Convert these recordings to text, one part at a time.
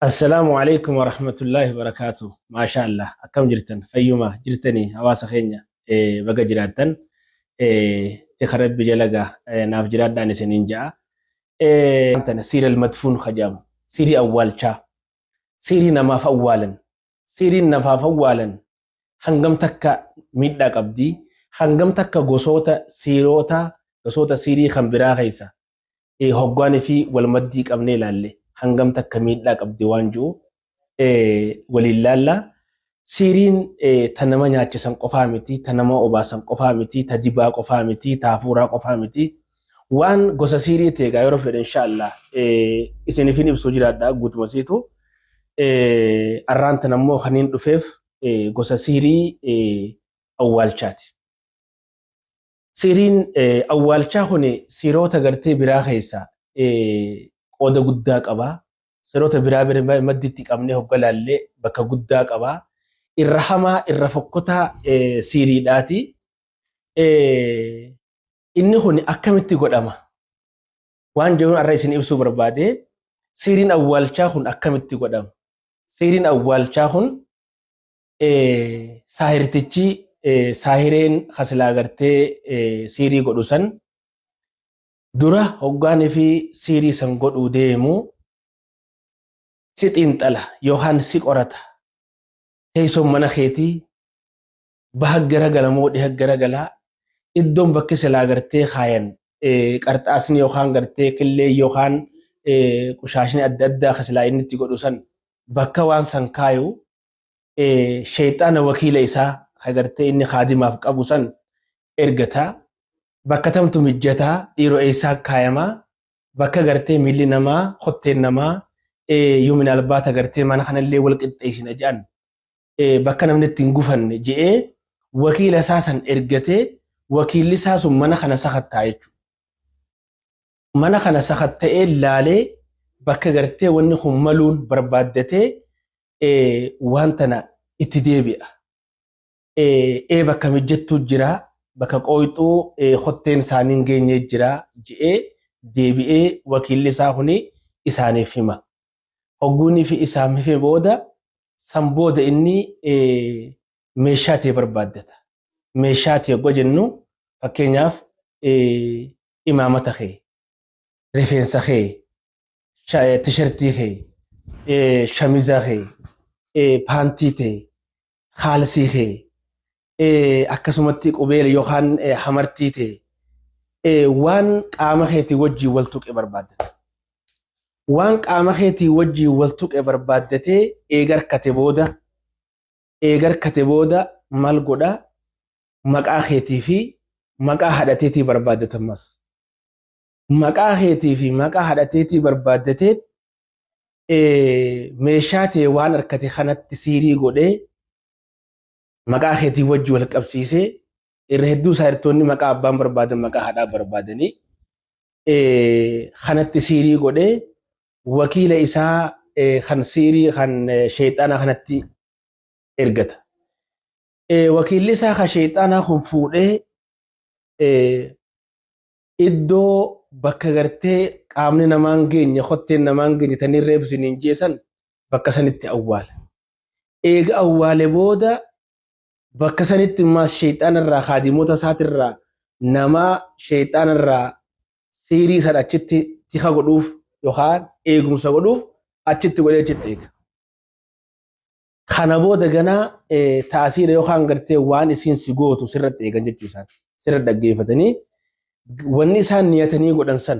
Assalaamu alaikum warahmatullaahi wabarakaatu. Maasha Allah, akkam jirtan? Fayyuma jirtanii? Hawaasa keenya, baga jiraattan. Tika rabbi jalagaa naaf jiraadhaan isiniin ja'a. Tana siira madfuun kajaamu, siirii awwaalchaa, siirii namaaf awwaalan, siiriin namaaf awwaalan hangam takka miidhaa qabdi, hangam takka gosoota siiroota, gosoota siirii kan biraa keessa hoggaanii fi wal maddii qabnee ilaalle hangam takka miidhaa qabdi waan jiru waliin laalla. Siiriin ta nama nyaachisan qofaa miti, ta nama obaasan qofaa miti, ta dibaa qofaa miti, ta hafuuraa qofaa miti. Waan gosa siirii ta'e egaa yeroo fedhe inshaallah isiniifin ibsuu jiraadha guutuma siitu. Arraan tan ammoo kaniin dhufeef gosa siirii awwaalchaati. Siiriin awwaalchaa kun siiroota gartee biraa keessa qooda guddaa qaba. Siroota biraa bira madditti qabnee hogga laallee bakka guddaa qaba. Irra hamaa, irra fokkotaa siiriidhaati. Inni kun akkamitti godhama? Waan jedhuun har'a isin ibsuu barbaade, siiriin awwaalchaa kun akkamitti godhama? Siiriin awwaalchaa kun saahirtichi, saahireen kasilaa gartee siirii godhu san dura hoggaanii fi siirii san godhuu deemu si xiinxala yookaan si qorata. Teessoon mana keetii baha garagala moo dhiha garagalaa? Iddoon bakki silaa gartee kaayan qarxaasni yookaan gartee killee yookaan qushaashni adda addaa kasilaa inni itti godhu san, bakka waan san kaayu sheexaana wakiila isaa ka gartee inni kaadimaaf qabu san ergata. Bakka tamtu mijjataa dhiiroo, eessaan kaayamaa? Bakka gartee miilli namaa, kotteen namaa yoo minaalbaata gartee mana kanallee wal qixxeessina jedhan, bakka namni ittiin gufanne je'ee wakiila isaa san ergatee, wakiilli isaa sun mana kana sakattaa jechuudha. Mana kana sakatta'ee laalee, bakka gartee wanni kun maluun barbaaddatee waan tana itti deebi'a. Ee, bakka mijjattuu jira, bakka qooyxuu kotteen isaanii hin geenye jira je'ee deebi'ee wakiilli isaa kuni isaaniif hima. Hogguunii fi isaan hime booda, san booda inni meeshaa ta'e barbaaddata. Meeshaa ta'e hogga jennu, fakkeenyaaf imaamata kee, rifeensa kee, tishertii kee, shamiza kee, paantii ta'e, kaalsii kee, akkasumatti qubeela yookaan hamartii ta'e, waan qaama keetii wajjin wal tuqe barbaaddata. Waan qaama keetii wajjin wal tuqe barbaaddatee eega harkate booda maal godha? Maqaa keetii fi maqaa haadhateetii barbaaddata ammas. Maqaa keetii fi maqaa haadhateetii barbaaddatee meeshaa ta'e waan harkate kanatti siirii godhee maqaa keetii wajji wal qabsiisee, irra hedduu saayirtoonni maqaa abbaan barbaadan, maqaa haadhaa barbaadanii, kanatti siirii godhee wakiila isaa kan siirii kan sheexanaa kanatti ergata. Wakiilli isaa kan sheexanaa kun fuudhee iddoo bakka gartee qaamni namaan geenye, kotteen namaan geenye, tanii reefu isiniin jeesan, bakka sanitti awwaala. Eega awwaale booda bakka sanitti immaas sheexaanarraa, kaadimoota isaatirraa, nama sheexaanarraa siirii san achitti tika godhuuf yookaan eegumsa godhuuf achitti godhee achitti eega. Kana booda ganaa taasiira yookaan gartee waan isiin si gootu sirratti eegan jechuu isaan. Sirra dhaggeeffatanii wanni isaan niyatanii godhan san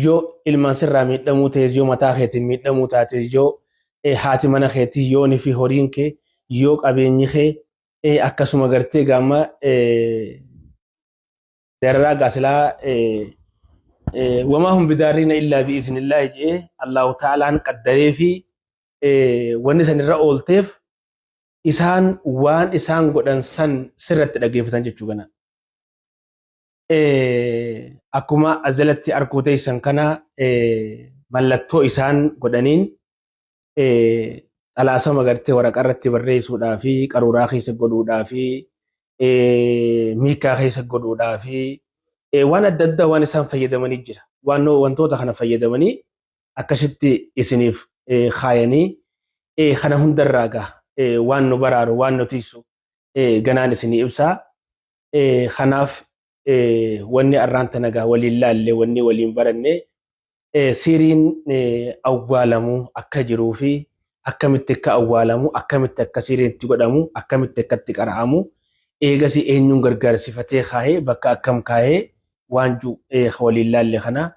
yoo ilmaan sirraa miidhamuu ta'es, yoo mataa keetiin miidhamuu taates, yoo haati mana keetii, yoo fi horiin kee, yoo qabeenyi kee, akkasuma gartee gaama dararaa gaasilaa وما هم بضارين إلا بإذن الله jedhee Allahu ta'alaan qaddaree fi wanni san irra oolteef, isaan waan isaan godhan san sirratti dhaggeeffatan jechuu kana. Akkuma azalatti arkuu teessan kana, mallattoo isaan godhaniin xalaasama gartee waraqaa irratti barreessuudhaa fi qaruuraa keessa godhuudhaa fi miikaa keessa godhuudhaa fi waan adda addaa waan isaan fayyadamanii jira. Waan wantoota kana fayyadamanii Akkasitti isiniif kaayanii kana hundarraa gaa waan nu baraaru, waan nu tiisu ganaan isinii ibsaa. Kanaaf wanni arraan tana gaa waliin laalle, wanni waliin baranne, siiriin awwaalamu akka jiruu fi akkamitti akka awwaalamu, akkamitti akka siiriin itti godhamu, akkamitti akka itti qara'amu, eegasii eenyuun gargaarsifatee kaahee, bakka akkam kaahee waan waliin laalle kana.